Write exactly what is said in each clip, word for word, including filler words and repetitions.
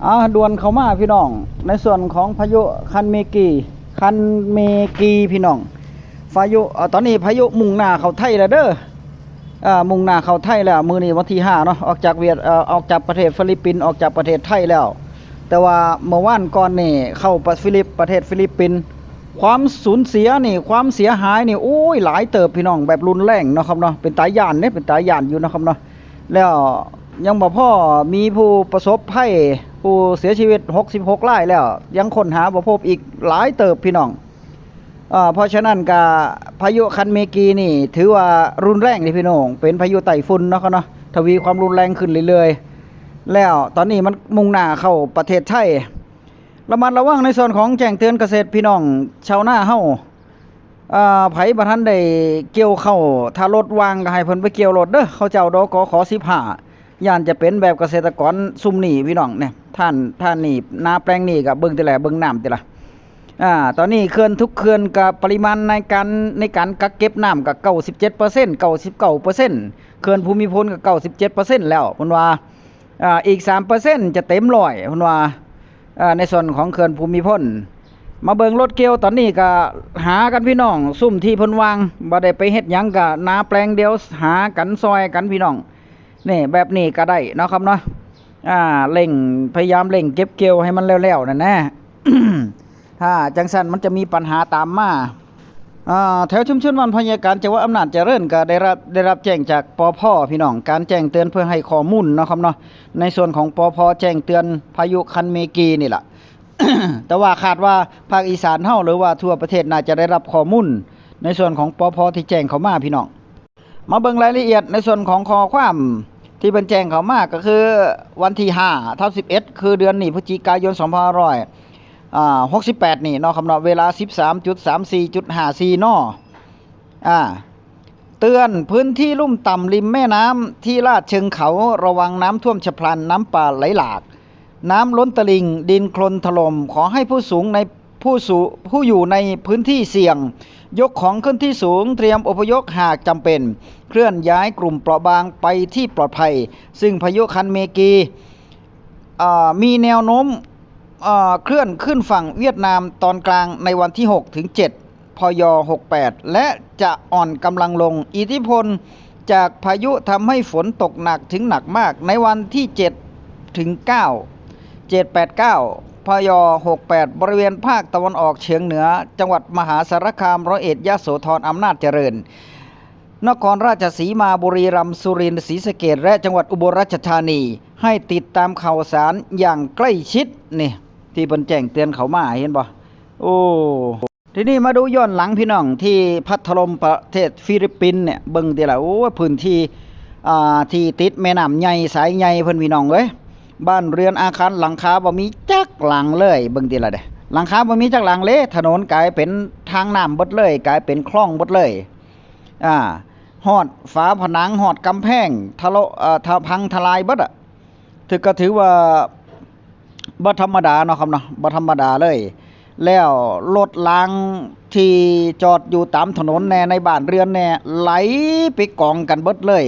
อ่า ด่วนเข้ามาพี่น้อง ในส่วนของพายุคันเมกี คันเมกีพี่น้อง พายุ เอ่อ ตอนนี้พายุมุ่งหน้าเข้าไทยแล้วเด้อ อ่า มุ่งหน้าเข้าไทยแล้ว มื้อนี้วันที่ห้าเนาะ ออกจากเวียด เอ่อ ออกจากประเทศฟิลิปปินส์ ออกจากประเทศไทยแล้ว แต่ว่าเมื่อวานก่อนนี่เข้าประ ฟิลิป ประเทศฟิลิปปินส์ ความสูญเสียนี่ ความเสียหายนี่ โอ้ย หลายเติบพี่น้อง แบบรุนแรงเนาะครับเนาะ เป็นตาย้านเด้ เป็นตาย้านอยู่เนาะครับเนาะ แล้วยังบ่พอ มีผู้ประสบภัย ผู้เสียชีวิตหกสิบหกรายแล้ว ยังค้นหาบ่พบอีกหลายเติบพี่น้อง เอ่อ เพราะฉะนั้นก็พายุคันเมกีนี่ถือว่ารุนแรงเลยพี่น้อง เป็นพายุไต้ฝุ่นเนาะครับเนาะ ทวีความรุนแรงขึ้นเรื่อยๆ แล้วตอนนี้มันมุ่งหน้าเข้าประเทศไทย ระมัดระวังในส่วนของแจ้งเตือนเกษตรพี่น้องชาวนาเฮา อ่า ไผบ่ทันได้เกี่ยวข้าว ถ้ารถว่างก็ให้เพิ่นไปเกี่ยวรถเด้อ เขาเจ้า ดกข สิบห้า ย้านจะเป็นแบบเกษตรกรซุมนี้พี่น้องเนี่ย ท่าน ท่านนี่ นาแปลงนี้ก็เบิ่งติล่ะ เบิ่งน้ำติล่ะ อ่า ตอนนี้เขื่อนทุกเขื่อนก็ปริมาณในการ ในการกักเก็บน้ำก็ เก้าสิบเจ็ดเปอร์เซ็นต์ เก้าสิบเก้าเปอร์เซ็นต์ เขื่อนภูมิพลก็ เก้าสิบเจ็ดเปอร์เซ็นต์ แล้วเพิ่นว่า อ่า อีก สามเปอร์เซ็นต์ จะเต็มร้อยเพิ่นว่า อ่า ในส่วนของเขื่อนภูมิพล มาเบิ่งรถเกี่ยวตอนนี้ก็หากันพี่น้อง ซุมที่เพิ่นว่าง บ่ได้ไปเฮ็ดหยังก็นาแปลงเดียว หากันซอยกันพี่น้อง นี่แบบนี้ก็ได้เนาะครับเนาะ อ่า เร่ง พยายามเร่งเก็บเกี่ยวให้มันแล้วๆนั่นแหละ ถ้าจั่งซั้นมันจะมีปัญหาตามมา อ่า แถวชุมชนบ้านพญาการ จังหวัดอำนาจเจริญก็ได้รับ ได้รับแจ้งจาก ปภ พี่น้อง การแจ้งเตือนเพื่อให้ข้อมูลเนาะครับเนาะ ในส่วนของ ปภ แจ้งเตือนพายุคันเมกีนี่ล่ะ แต่ว่าคาดว่าภาคอีสานเฮาหรือว่าทั่วประเทศน่าจะได้รับข้อมูล ในส่วนของ ปภ ที่แจ้งเข้ามาพี่น้อง มาเบิ่งรายละเอียดในส่วนของข้อความที่เพิ่นแจ้งเข้ามาก็คือวันที่ห้าทับสิบเอ็ด คือเดือนนี้ พฤศจิกายน สองพันห้าร้อย อ่า หกสิบแปด นี่เนาะครับเนาะ เวลา สิบสามจุดสามสี่จุดห้าสี่ น อ่า เตือนพื้นที่ลุ่มต่ำริมแม่น้ำที่ลาดเชิงเขา ระวังน้ำท่วมฉับพลัน น้ำป่าไหลหลาก น้ำล้นตลิ่ง ดินโคลนถล่ม ขอให้ผู้สูงใน ผู้สู ผู้อยู่ในพื้นที่เสี่ยง ยกของขึ้นที่สูง เตรียมอพยพหากจำเป็น เคลื่อนย้ายกลุ่มเปราะบางไปที่ปลอดภัย ซึ่งพายุคันเมกี อ่า มีแนวโน้ม อ่า เคลื่อนขึ้นฝั่งเวียดนามตอนกลางในวันที่ หกถึงเจ็ด พย หกแปด และจะอ่อนกำลังลง อิทธิพลจากพายุทำให้ฝนตกหนักถึงหนักมาก ในวันที่ เจ็ดถึงเก้า เจ็ด แปด เก้า พย หกแปด บริเวณภาคตะวันออกเฉียงเหนือ จังหวัดมหาสารคาม ร้อยเอ็ด ยโสธร อำนาจเจริญ นครราชสีมา บุรีรัมย์ สุรินทร์ ศรีสะเกษ และจังหวัดอุบลราชธานี ให้ติดตามข่าวสารอย่างใกล้ชิด นี่ ที่เพิ่นแจ้งเตือนเข้ามา เห็นบ่ โอ้ ทีนี้มาดูย้อนหลังพี่น้อง ที่พัดถล่มประเทศฟิลิปปินส์เนี่ย เบิ่งติล่ะ โอ้ พื้นที่ อ่า ที่ติดแม่น้ำใหญ่สายใหญ่เพิ่นพี่น้องเอ้ย บ้านเรือนอาคารหลังคาบ่มีจักหลังเลย เบิ่งติล่ะเด้ หลังคาบ่มีจักหลังเลย ถนนกลายเป็นทางน้ำเบิดเลย กลายเป็นคลองเบิดเลย อ่า ฮอดฝาผนัง ฮอดกำแพง ทะเลาะ เอ่อ ทะ พังทลายเบิดอะ ถือ ก็ถือว่าบ่ธรรมดาเนาะครับเนาะ บ่ธรรมดาเลย แล้วรถรางที่จอดอยู่ตามถนนแน่ ในบ้านเรือนแน่ ไหลไปกองกันเบิดเลย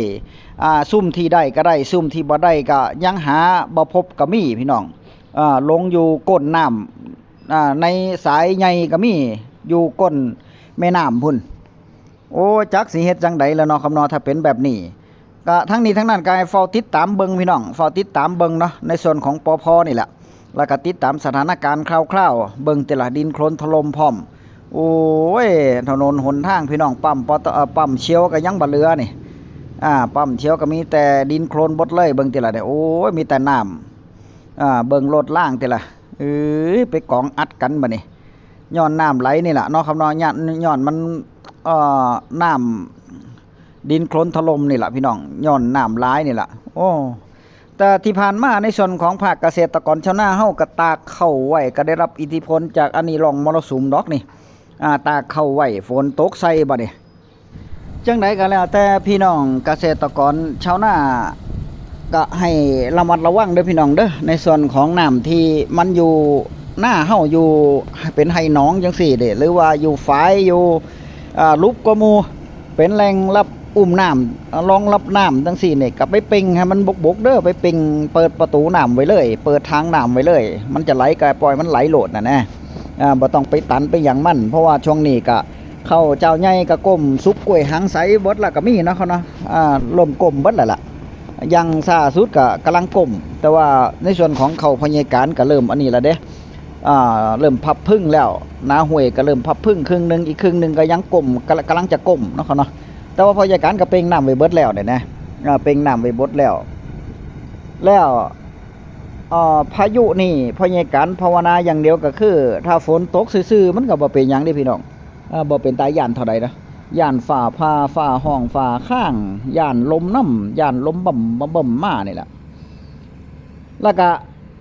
อ่า ซุมที่ได้ก็ได้ ซุมที่บ่ได้ก็ยังหาบ่พบก็มีพี่น้อง อ่า ลงอยู่ก้นน้ำ อ่า ในสายใหญ่ก็มี อยู่ก้นแม่น้ำพุ้น โอ้ จักสิเฮ็ดจั่งใดแล้วเนาะครับเนาะ ถ้าเป็นแบบนี้ ก็ทั้งนี้ทั้งนั้นก็ให้เฝ้าติดตามเบิ่งพี่น้อง เฝ้าติดตามเบิ่งเนาะ ในส่วนของ ปภ นี่แหละ แล้วก็ติดตามสถานการณ์คร่าวๆ เบิ่งติล่ะ ดินโคลนถล่มพร้อม โอ้ย ถนนหนทางพี่น้อง ปั๊ม ปต เอ่อ ปั๊มเชลก็ยังบ่เหลือนี่ อ่า ปั๊มเชลก็มีแต่ดินโคลนเบิดเลย เบิ่งติล่ะเนี่ย โอ้ย มีแต่น้ำ อ่า เบิ่งรถรางติล่ะ เอ้ย ไปกองอัดกันบัดนี้ ย้อนน้ำไหลนี่ล่ะเนาะครับเนาะ ย้อน ย้อนมัน เอ่อ น้ำ ดินโคลนถล่มนี่ล่ะพี่น้อง ย้อนน้ำหลายนี่ล่ะ โอ้ แต่ที่ผ่านมาในส่วนของภาคเกษตรกรชาวนาเฮาก็ตากข้าวไว้ ก็ได้รับอิทธิพลจากอันนี้ร่องมรสุมดอกนี่ อ่า ตากข้าวไว้ ฝนตกใส่บัดนี้ จั่งใดก็แล้วแต่พี่น้องเกษตรกรชาวนา ก็ให้ระมัดระวังเด้อพี่น้องเด้อ ในส่วนของน้ำที่มันอยู่หน้าเฮา อยู่เป็นไฮ่หนองจั่งซี้เด้ หรือว่าอยู่ฝาย อยู่ อ่า หลุบกว่าหมู่ เป็นแหล่งรับ อุ้มน้ำรองรับน้ำจั่งซี้นี่ ก็ไปเป่งให้มันบกๆเด้อ ไปเป่ง เปิดประตูน้ำไว้เลย เปิดทางน้ำไว้เลย มันจะไหลก็ปล่อยมันไหลโลดน่ะนะ อ่า บ่ต้องไปตันไปหยังมัน เพราะว่าช่วงนี้ก็ข้าวเจ้าใหญ่ก็ก้ม สุกกล้วยหางใสเบิดละก็มีเนาะเขาเนาะ อ่า เริ่มก้มเบิดแล้วล่ะ อย่างช้าสุดก็กำลังก้ม แต่ว่าในส่วนของข้าวพ่อใหญ่การก็เริ่มอันนี้ละเด้ อ่า เริ่มพับผึ่งแล้ว นาห้วยก็เริ่มพับผึ่งครึ่งหนึ่ง อีกครึ่งหนึ่งก็ยังก้ม กำลัง กำลังจะก้มเนาะเขาเนาะ แต่ว่าพ่อใหญ่การก็เป่งน้ำไว้เบิดแล้วเนี่ยนะ อ่า เป่งน้ำไว้เบิดแล้ว แล้ว อ่า พายุนี่พ่อใหญ่การภาวนาอย่างเดียวก็คือ ถ้าฝนตกซื่อๆ มันก็บ่เป็นหยังเด้พี่น้อง อ่า บ่เป็นตาย้านเท่าใดนะ ย้านฟ้าผ่า ฟ้าฮ้อง ฟ้าค้าง ย้านลมนำ ย้านลมบึ้มๆมานี่แหละ แล้วก็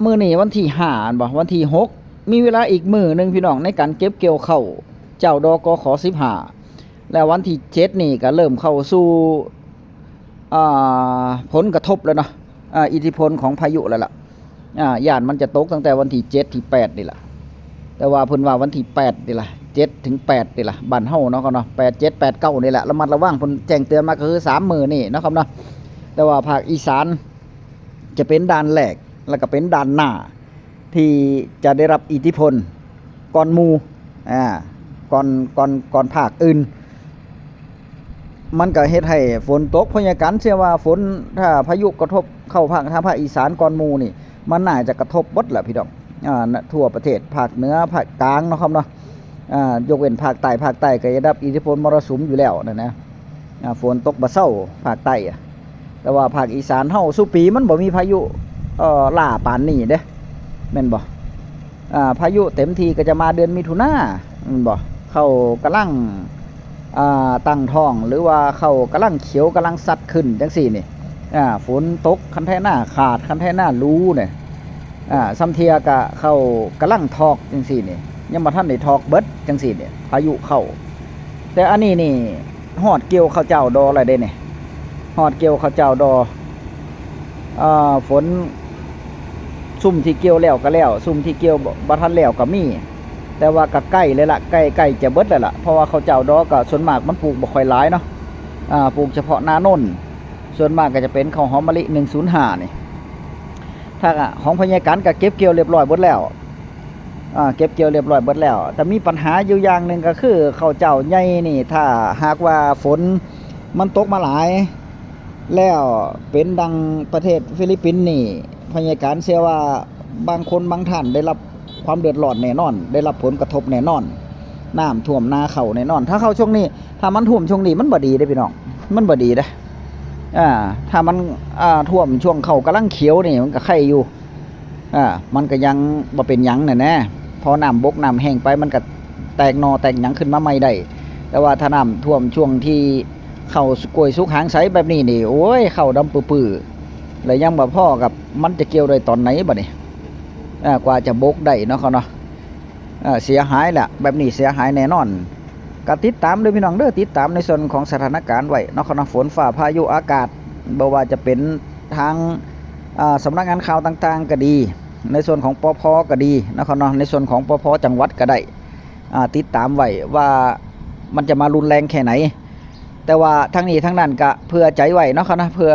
มื้อนี้วันที่ห้า อันบ่ วันที่หก มีเวลาอีกมื้อหนึ่งพี่น้อง ในการเก็บเกี่ยวข้าวเจ้า ดกข สิบห้า แล้ววันที่เจ็ดนี่ก็เริ่มเข้าสู่ อ่า ผลกระทบแล้วเนาะ อ่า อิทธิพลของพายุแล้วล่ะ อ่า ย้านมันจะตกตั้งแต่วันที่เจ็ด ที่แปดนี่แหละ แต่ว่าเพิ่นว่าวันที่แปดนี่ล่ะ เจ็ดถึงแปดนี่ล่ะ บ้านเฮาเนาะครับเนาะ แปดเจ็ด แปดเก้านี่แหละ ระมัดระวัง เพิ่นแจ้งเตือนมาก็คือสามมื้อนี่เนาะครับเนาะ แต่ว่าภาคอีสานจะเป็นด่านแรก แล้วก็เป็นด่านหน้า ที่จะได้รับอิทธิพลก่อนหมู่ อ่า ก่อน ก่อน ก่อนภาคอื่น มันก็เฮ็ดให้ฝนตก พยากรณ์เชื่อว่าฝน ถ้าพายุกระทบเข้าภาค ทางภาคอีสานก่อนหมู่นี่ มันน่าจะกระทบเบิดแหละพี่น้อง อ่า ทั่วประเทศ ภาคเหนือ ภาคกลางเนาะครับเนาะ อ่า ยกเว้นภาคใต้ ภาคใต้ก็ได้รับอิทธิพลมรสุมอยู่แล้วนั่นนะ อ่า ฝนตกบ่เซาภาคใต้อะ แต่ว่าภาคอีสานเฮาซุปีมันบ่มีพายุ เอ่อ หลาปานนี้เด้ แม่นบ่ อ่า พายุเต็มที่ก็จะมาเดือนมิถุนา แม่นบ่ ข้าวกำลัง อ่า ตั้งท้อง หรือว่าข้าวกำลังเขียว กำลังสัดขึ้นจั่งซี้นี่ อ่า ฝนตก คันไถนาขาด คันไถนาหลูเนี่ย อ่า ส่ำเทื่อก็ข้าวกำลังทอกจั่งซี้นี่ ยังบ่ทันได้ทอกเบิดจั่งซี้นี่ พายุเข้า แต่อันนี้นี่ฮอดเกี่ยวข้าวเจ้าดอแล้วเด้นี่ ฮอดเกี่ยวข้าวเจ้าดอ อ่า ฝน ซุมที่เกี่ยวแล้วก็แล้ว ซุมที่เกี่ยวบ่ บ่ทันแล้วก็มี แต่ว่าก็ใกล้เลยล่ะ ใกล้ ใกล้จะเบิดแล้วล่ะ เพราะว่าข้าวเจ้าดอก็ส่วนมากมันปลูกบ่ค่อยหลายเนาะ อ่า ปลูกเฉพาะนาโนน ส่วนมากก็จะเป็นข้าวหอมมะลิ หนึ่งศูนย์ห้า นี่ ถ้าของพยากรณ์ก็เก็บเกี่ยวเรียบร้อยเบิดแล้ว อ่า เก็บเกี่ยวเรียบร้อยเบิดแล้ว แต่มีปัญหาอยู่อย่างหนึ่งก็คือข้าวเจ้าใหญ่นี่ ถ้าหากว่าฝนมันตกมาหลาย แล้วเป็นดังประเทศฟิลิปปินส์นี่ พยากรณ์เชื่อว่าบางคนบางท่านได้รับความเดือดร้อนแน่นอน ได้รับผลกระทบแน่นอน น้ำท่วมนาข้าวแน่นอน ถ้าข้าวช่วงนี้ ถ้ามันท่วมช่วงนี้มันบ่ดีเด้พี่น้อง มันบ่ดีเด้ อ่า ถ้ามัน อ่า ท่วมช่วงข้าวกำลังเขียวนี่มันก็ไคอยู่ อ่า มันก็ยังบ่เป็นหยังน่ะนะ พอน้ำบกน้ำแห้งไปมันก็แตกหน่อแตกหยังขึ้นมาใหม่ได้ แต่ว่าถ้าน้ำท่วมช่วงที่ข้าวกล้วยสุกหางใสแบบนี้นี่ โอ้ย ข้าวดำปื้อๆ แล้วยังบ่พอกับมันจะเกี่ยวได้ตอนไหนบัดนี้ อ่า กว่าจะบกได้เนาะเขาเนาะ อ่า เสียหายแหละ แบบนี้เสียหายแน่นอน ก็ติดตามเด้อพี่น้องเด้อ ติดตามในส่วนของสถานการณ์ไว้เนาะครับเนาะ ฝนฟ้าพายุอากาศ บ่ว่าจะเป็นทาง อ่า สำนักงานข่าวต่างๆก็ดี ในส่วนของ ปภ ก็ดีนะครับเนาะ ในส่วนของ ปภ จังหวัดก็ได้ อ่า ติดตามไว้ว่ามันจะมารุนแรงแค่ไหน แต่ว่าทั้งนี้ทั้งนั้นก็เผื่อใจไว้เนาะครับนะ เผื่อ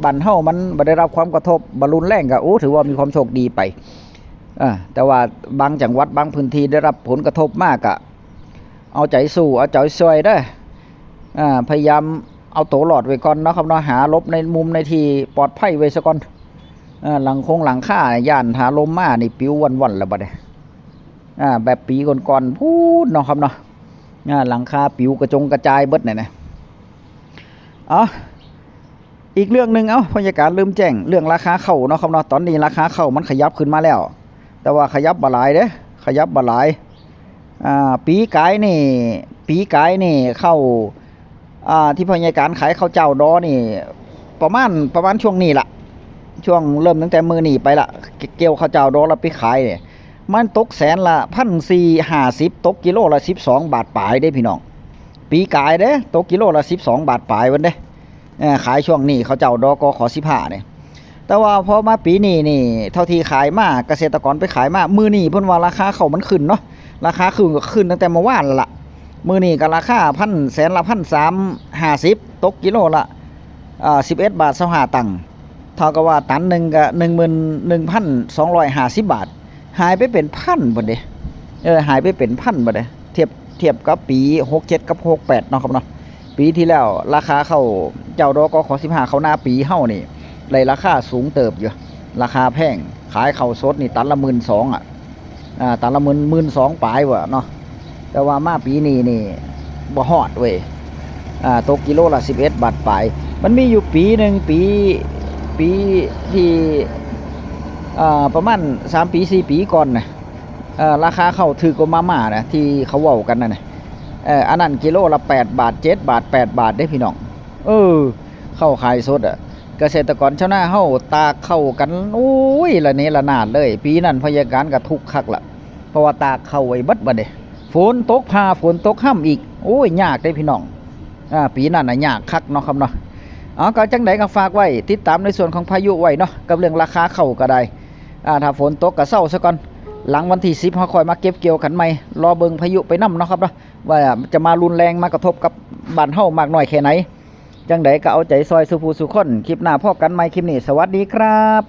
บ้านเฮามันบ่ได้รับความกระทบ บ่รุนแรงก็ โอ้ ถือว่ามีความโชคดีไป อ่า แต่ว่าบางจังหวัดบางพื้นที่ได้รับผลกระทบมากก็เอาใจสู้ เอาใจช่วยเด้อ อ่า พยายามเอาตัวรอดไว้ก่อนเนาะครับเนาะ หาหลบในมุมในที่ปลอดภัยไว้ซะก่อน อ่า หลังคงหลังคา ย้านหาลมมานี่ปลิวว่อนๆแล้วบัดนี้ อ่า แบบปีก่อนๆพู้นเนาะครับเนาะ อ่า หลังคาปลิวกระจงกระจายเบิดเนี่ยนะ เอา อีกเรื่องหนึ่ง เอ้า พยากรณ์ลืมแจ้งเรื่องราคาข้าวเนาะครับเนาะ ตอนนี้ราคาข้าวมันขยับขึ้นมาแล้ว แต่ว่าขยับบ่หลายเด้ ขยับบ่หลาย อ่า ปีกายนี่ ปีกายนี่ข้าว อ่า ที่พยากรณ์ขายข้าวเจ้าดอนี่ ประมาณ ประมาณช่วงนี้ละ ช่วงเริ่มตั้งแต่มื้อนี้ไปละ เกี่ยวข้าวเจ้าดอแล้วไปขายเนี่ย มันตกแสนละ พันสี่ห้าสิบ ตกกิโลละ สิบสองบาทปลายเด้พี่น้อง ปีกายเด้ ตกกิโลละ สิบสองบาทปลายวันเด้ เอ่อ ขายช่วงนี้ข้าวเจ้า ดกข สิบห้า เนี่ย แต่ว่าพอมาปีนี้นี่ เท่าที่ขายมา เกษตรกรไปขายมา มื้อนี้เพิ่นว่าราคาข้าวมันขึ้นเนาะ ราคาขึ้นก็ขึ้นตั้งแต่เมื่อวานละ มื้อนี้ก็ราคาพัน แสนละพันสามห้าสิบ ตกกิโลละ อ่า สิบเอ็ดบาทซาวห้าตังค์ เท่ากับว่าตันหนึ่งก็ หนึ่งหมื่นหนึ่งพันสองร้อยห้าสิบ บาท หายไปเป็นพันพุ้นเด้ เออ หายไปเป็นพันพุ้นเด้ เทียบ เทียบกับปีหกเจ็ดกับหกแปดเนาะครับเนาะ ปีที่แล้วราคาข้าวเจ้า ดกข สิบห้า ข้าวนาปีเฮานี่ ได้ราคาสูงเติบอยู่ ราคาแพง ขายข้าวสดนี่ตันละ หมื่นสอง อ่ะ อ่า ตันละหมื่น หมื่นสองปลายว่ะเนาะ แต่ว่ามาปีนี้นี่บ่ฮอดเว้ย อ่า ตกกิโลละ สิบเอ็ดบาทปลาย มันมีอยู่ปีหนึ่ง ปี ปีที่ อ่า ประมาณ สาม ปี สี่ ปีก่อนนะ เอ่อ ราคาข้าวถืกกว่ามาม่านะ ที่เขาเว้ากันนั่นนะ เอ่อ อันนั้นกิโลละ แปดบาท เจ็ดบาท แปดบาทเด้พี่น้อง เออ ข้าวขายสดอะ เกษตรกรชาวนาเฮาตากข้าวกัน โอ้ย ระเนระนาดเลย ปีนั้นพยาการก็ทุกข์คักละ เพราะว่าตากข้าวไว้เบิดบัดนี้ ฝนตกฟ้าฝนตกฮ่ำอีก โอ้ย ยากเด้พี่น้อง อ่า ปีนั้นน่ะยากคักเนาะครับเนาะ เอา ก็จังใดก็ฝากไว้ ติดตามในส่วนของพายุไว้เนาะ กับเรื่องราคาข้าวก็ได้ อ่า ถ้าฝนตกก็เซาซะก่อน หลังวันที่สิบเฮาค่อยมาเก็บเกี่ยวกันใหม่ รอเบิ่งพายุไปนำเนาะครับเนาะ ว่าจะมารุนแรงมากระทบกับบ้านเฮามากน้อยแค่ไหน จังใดก็เอาใจซอยสู่ผู้สู่คน คลิปหน้าพ้อกันใหม่ คลิปนี้สวัสดีครับ